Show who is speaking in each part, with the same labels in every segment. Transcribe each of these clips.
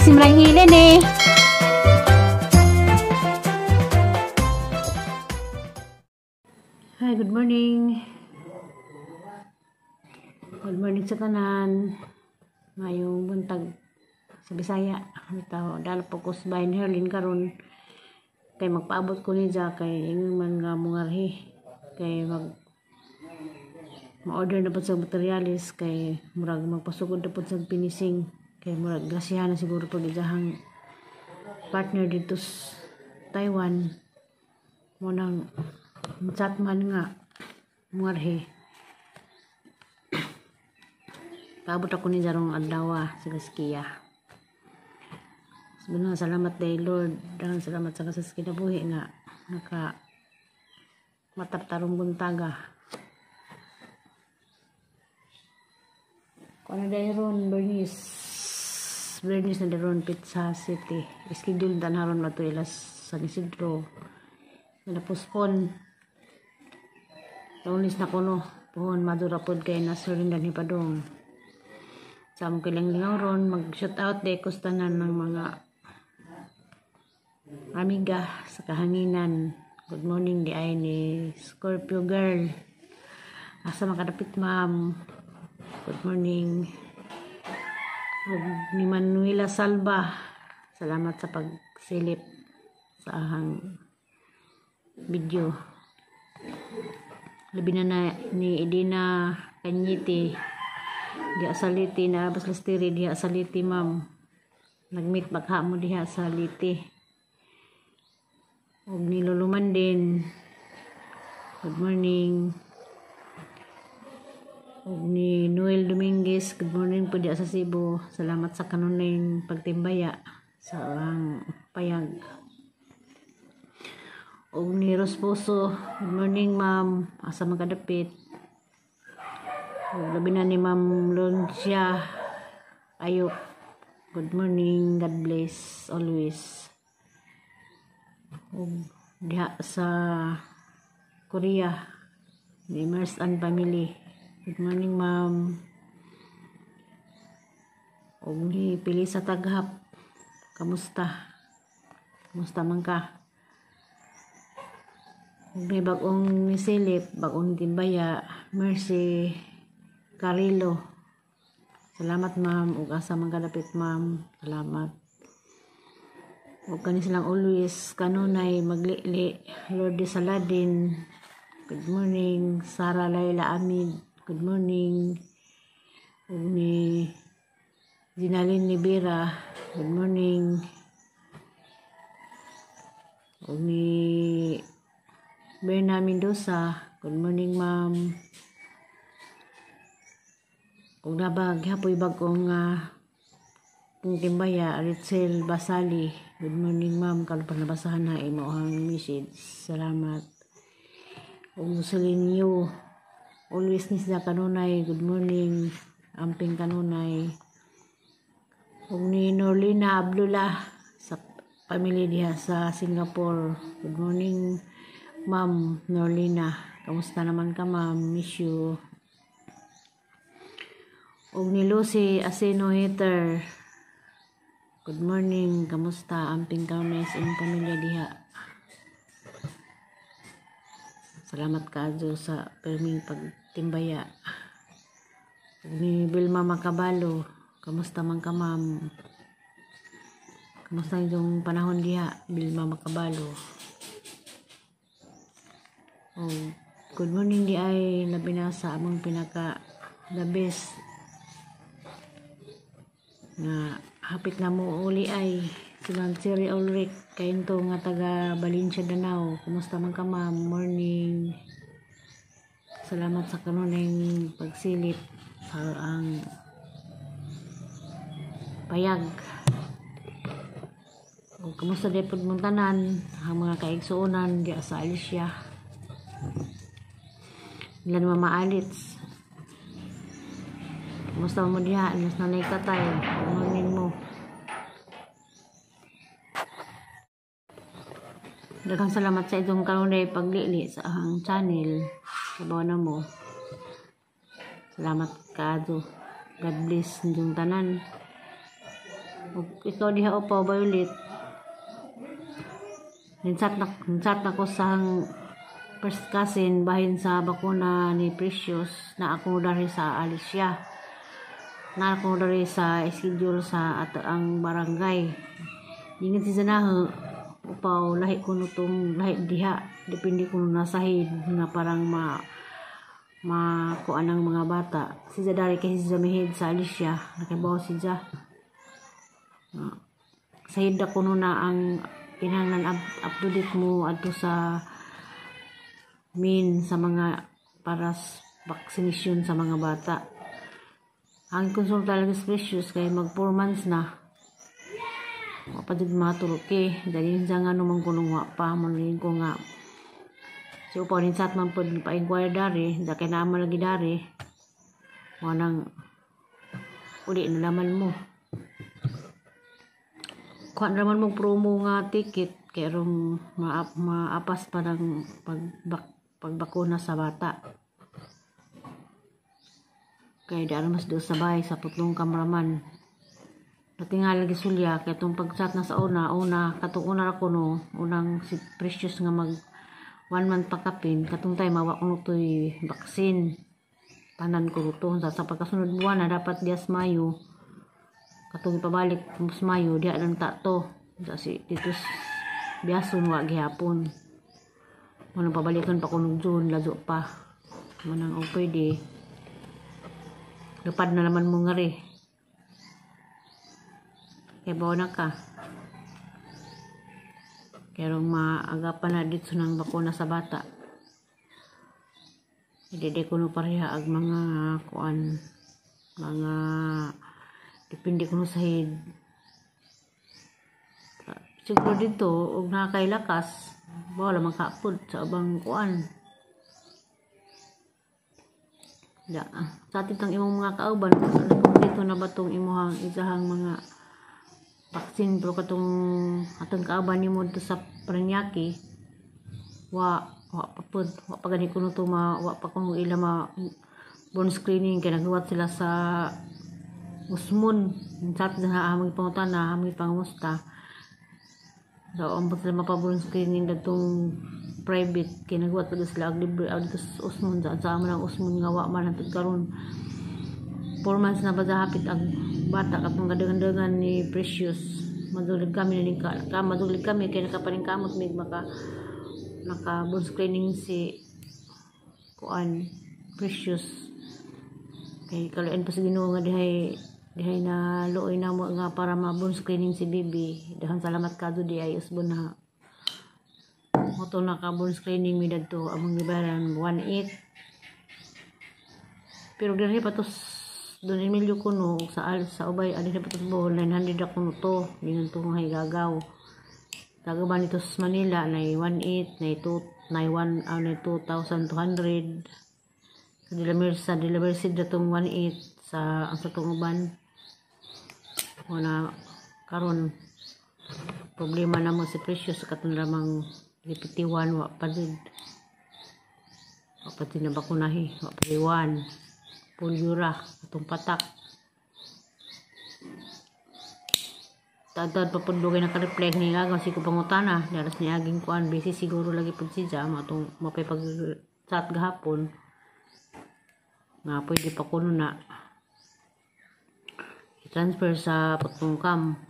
Speaker 1: Simrang Hilin eh.
Speaker 2: Hi, good morning. Good morning sa tanan. Mayong buntag sa Bisaya. Bitaw, dala po ko sa bahay ni Herlin karon kay magpaabot ko niya kay ingon man nga mungarhi kay mag ma-order na po sa materialis kay murag magpasugod na po sa finishing kay murag grasyahan na siguro pag ijahang partner dito sa Taiwan mo nang chat man nga mungarhi. Paabot ako ni Jarong adlaw sa Gaskiya. Sabi, salamat day Lord. Daghang salamat sa kasas kinabuhi nga naka mataptarong buntaga. Kuan na ron Bernice. Bernice na ron Pizza City. Schedule dan haron mato ilas San Isidro. Na postpone. Lunes na kuno. Puhon madura pod kay nasurin dan hipadong. Sa among kilang lingaw ron, mag-shout out day kustanan ng mga amiga sa kahanginan. Good morning di ay ni Scorpio Girl. Asa makadapit, ma'am. Good morning. Ug ni Manuela Salva. Salamat sa pagsilip sa ahang video. Labi na na ni Edina Kanyiti. Diha sa Liti na abas lastiri diha sa Liti, ma'am. Nag-meet bakha mo diha sa Liti. Ug ni Luluman din. Good morning. Ug ni Noel Dominguez, good morning po diha sa Cebu. Salamat sa kanunay pagtimbaya sa ang payag. Ug ni Rosposo, good morning, ma'am. Asa makadapit. Ug labi na ni Ma'am Loncia Ayok. Good morning, God bless always. Ug diha sa Korea, ni Mers and family. Good morning, ma'am. Ug ni Pilisa Taghap. Kamusta? Kamusta man ka? Ug may bagong nisilip, bagong timbaya, Mercy Carilo. Salamat, ma'am. Ug asa man kadapit, ma'am. Salamat. Ug kani silang always kanunay maglili. Lorde Saladin. Good morning. Sara Laila Amid. Good morning. Ug ni Ginalin Nibira. Good morning. Ug ni Berna Mendoza. Good morning, ma'am. Ug nabag hapoy bagong kung timbaya, Ritzel Basali. Good morning, ma'am. Karon pa nabasahan na imo ang message. Salamat. Ug Jocelyn Yu. Always ni siya kanunay. Good morning. Amping kanunay. Ug ni Norlina Abdullah sa family diha sa Singapore. Good morning, ma'am Norlina. Kamusta naman ka, ma'am? Miss you. Ug ni Lucy Aseno Hater. Good morning. Kamusta? Amping kanunay sa inyong pamilya diha. Salamat kaadyo sa perming pagtimbaya. Ug ni Vilma Macabalo. Kamusta man ka, ma'am? Kamusta yung panahon diha, Vilma Macabalo? Oh, good morning di ay labi na sa among pinaka the best nga hapit na mo uli ay si Ma'am Cherry Ulrich kainto nga taga Valencia Danao. Kumusta man ka, ma'am? Morning. Salamat sa kanunay pagsilip sa ang payag. O, kumusta di pud mong tanan ang mga kaigsuonan diha sa Alicia. Ilan Mama Alits. Kumusta mo diha? Ilas nanay tatay. Good morning mo. Daghang salamat sa itong kanunay paglili sa ang channel. Sabaw na mo. Salamat kaadto. God bless inyong tanan. Ug ikaw diha upaw Violet. Ninchat na ko sa first cousin bahin sa bakuna ni Precious na ako dari sa Alicia. Na ako dari sa schedule sa ato ang barangay. Ingat si Zanaho, upaw lahi ko no tong lahi diha. Depende ko no nasahid nga parang makuan ang mga bata. Si Zadari kasi si Zamihid sa Alicia. Nakibaw si Ja. Sahid ako no na ang kinahanglan up to date mo adto sa min sa mga para vaccination sa mga bata. Ang konsulta lang is Precious kay mag 4 months na. Wa pa jud matulog eh. Dali siya nga naman kunong wa pa man ko nga. So pa rin sat man pud pa-inquire dari, da kay naman lagi dari. Wanang uli na laman mo. Kuha naman mong promo nga ticket kay aron maapas pa ng pagbakuna sa bata. Kay di mas do sabay sa putlong kameraman. Natingal lagi sulya kay tong pagsat na sa una katong una ra kuno unang si Precious nga mag 1 month pa kapin katong time mawa kuno toy vaccine. Tanan ko to sa pagkasunod buwan na dapat dias Mayo. Katong ipabalik mas Mayo diha lang ta to. Sa si Titus Biason wa gihapon. Manang pabalikan pa kuno June lazo pa. Manang og pwede. Lupad na naman mo nga ri. Kaya bawa na ka. Pero maaga pa na dito ng bakuna sa bata. Hindi di kuno pareha ag mga kuan mga depende kuno sa head. Siguro dito og nakay lakas wala man kapod sa ubang kuan. Da, sa atin tang imong mga kauban dito na ba tong imuhang isahang mga vaccine pero katong atong kauban nimo dito sa Parañaque wa pa pud wa pa gani kuno to ma wa pa kuno ila ma bone screening kay naghuwat sila sa Usmon. Sa atin na among pangutana among pangamusta. So ambot sila mapa-bone screening datong private kay naghuwat pa sila og libre dito sa Usmon sa amo ng Usmon nga wa man hantod karon 4 months na ba hapit ang bata katong kadangan-dangan ni Precious. Madulig kami na madulig kami kay nakapaningkamot mig maka naka bone screening si kuan Precious. Kay kaluoyan pa sa Ginoo nga dihay na luoy na mo nga para ma-bone screening si bibi. Daghang salamat kadto di ay usbon na moto naka bone screening mi dadto among gibayaran 1.8. Pero dinhi pa to Don Emilio kuno sa ubay adhi pa to Bohol 900 ako no to dingan to nga higagaw. Tagaban nito sa Manila nay 1.8 nay 2 nay 1 nay 2,200. Sa De La Merced datong 1.8 sa ang sa tong uban. Una karon problema na mo si Precious katong lamang DPT1 wa pa din. Wa pa din na bakunahi, wa pa din 1. Pulyura atong patak. Tadtad pa pud dugay naka-reply ni agaw si ko pangutana, daras ni aging kuan busy siguro lagi pud si Ja atong mapay pag chat gahapon. Nga pwede pa kuno na i-transfer sa Putungkam.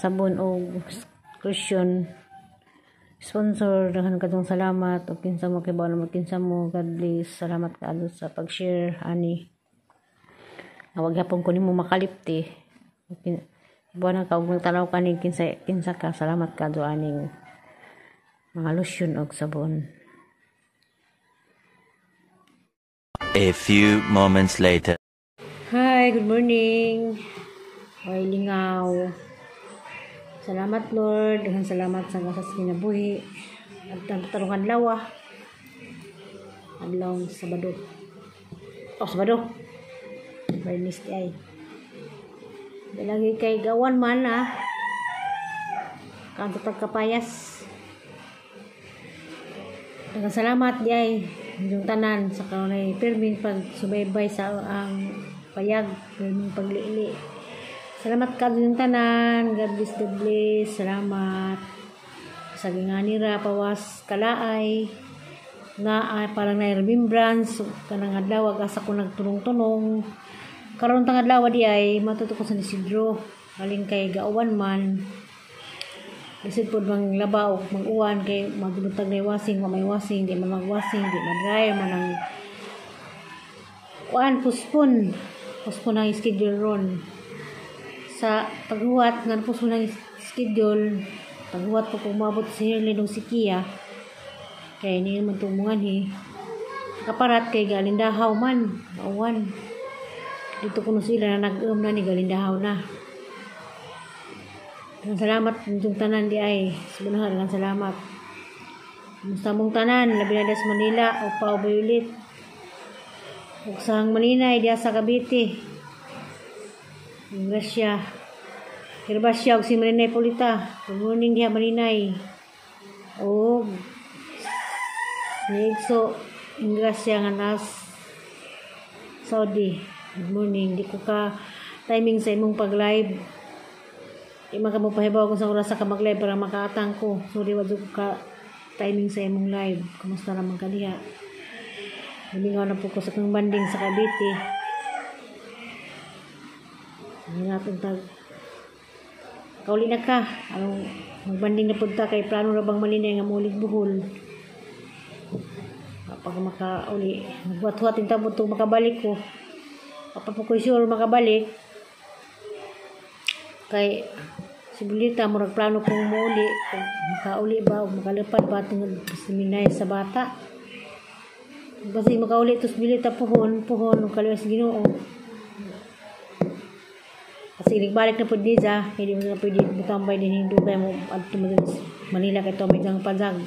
Speaker 2: Sabon og cushion sponsor, daghan kadtong salamat og kinsa mo kay bawo kinsa mo. God bless. Salamat kaadto sa pag-share ani. Nga wag gyapon ko nimo makalipti. Buwan ka og magtanaw kaning kinsa ka. Salamat kadto aning mga lotion og sabon.
Speaker 1: A few moments later.
Speaker 2: Hi, good morning. Oy lingaw. Salamat Lord, daghang salamat sa gasas kinabuhi. At ang tarong adlaw. Adlaw Sabado. Oh, Sabado. Bernis ay. Dalagi kay gawan man ah. Kanto pagkapayas. Salamat di ay inyong tanan sa kanunay pirming pagsubaybay sa ang payag, pirming paglili. Salamat ka inyong tanan. God bless, God bless. Salamat. Sa ginganira pawas kalaay nga parang na remembrance kanang adlaw asa ko nagtunong-tunong. Karon tang adlaw di ay matuto ko sa Isidro. Galing kay gauwan man. Lisod pod mang laba og mag-uwan kay magbuntag na wasing, wa may wasing, di man magwasing, di man dry man ang kuan, puspon. Puspon ang schedule ron. Sa paghuwat nga puspon ang schedule, paghuwat po kung umabot si Herlin og si Kia kay niya man tumungan he. Kaparat kay galindahaw man, mauwan. Dito kuno sila na nag-um na ni galindahaw na. Salamat inyong tanan di ay. Sebenarnya salamat. Kumusta mong tanan? Labi na sa Manila o pa ulit. Ug sa Maninay diya sa Cavite. Gracia. Herbasya og si Maninay Polita. Good morning diha Maninay. Og Nigso Ingrasya nga nas Saudi. Good morning. Di ko ka timing sa imong pag-live. Di man ka mo pahibaw kung sa oras ka mag-live para makaatang ko. Sorry, wa jud ka timing sa imong live. Kumusta naman ka diha? Namingaw na po ko sa kong banding sa Cavite. Hinatong tag. Kauli na ka. Anong magbanding na punta kay plano ra bang Malinay nga mulig Bohol. Kapag makauli, nagwat-huwat yung tabot itong makabalik ko. Kapag po ko sure makabalik, kay si Bulita, murag plano kong muuli, kung makauli ba o makalipad ba tungod sa minay sa bata. Kasi makauli ito si Bulita, puhon, puhon, kaliwas Ginoo. Kasi nagbalik na po niya, hindi mo na pwede butambay din hindi dugay mo adto mo Manila kay to may jang pajag.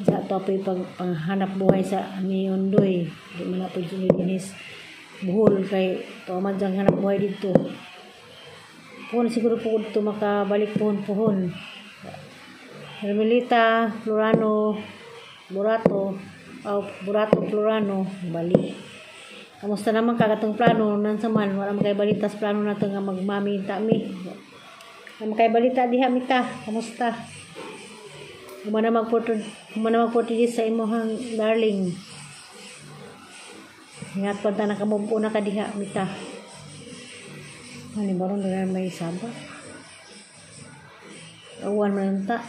Speaker 2: Sa to pa panghanap buhay sa ni Ondoy, di man na pwede dinis Bohol kay to man jang hanap buhay didto. Puhon siguro po dito makabalik puhon-puhon. Hermelita, Florano, Burato, o Burato Florano, balik. Kamusta naman kagatong plano nan sa man wala man kay balita sa plano nato nga magmami ta mi. Wala man kay balita diha mita. Kamusta? Humana mag-Portuguese sa imong darling. Ingat pa ta nakamove na ka diha mita. Ani baron na may saba. Awan man ta.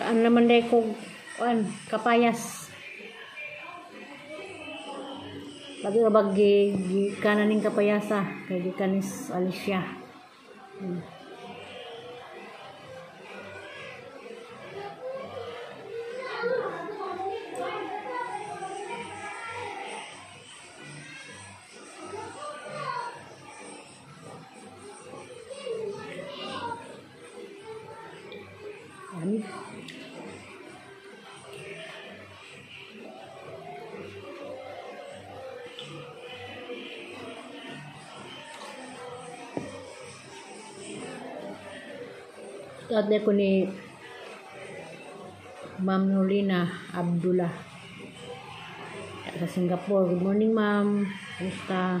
Speaker 2: Kaan naman day ko kuan kapayas. Lagi ra bag gikanan ning kapayasa kay gikan ni Alicia. At ko ni Ma'am Nurlina Abdullah sa Singapore. Good morning, ma'am. Kumusta?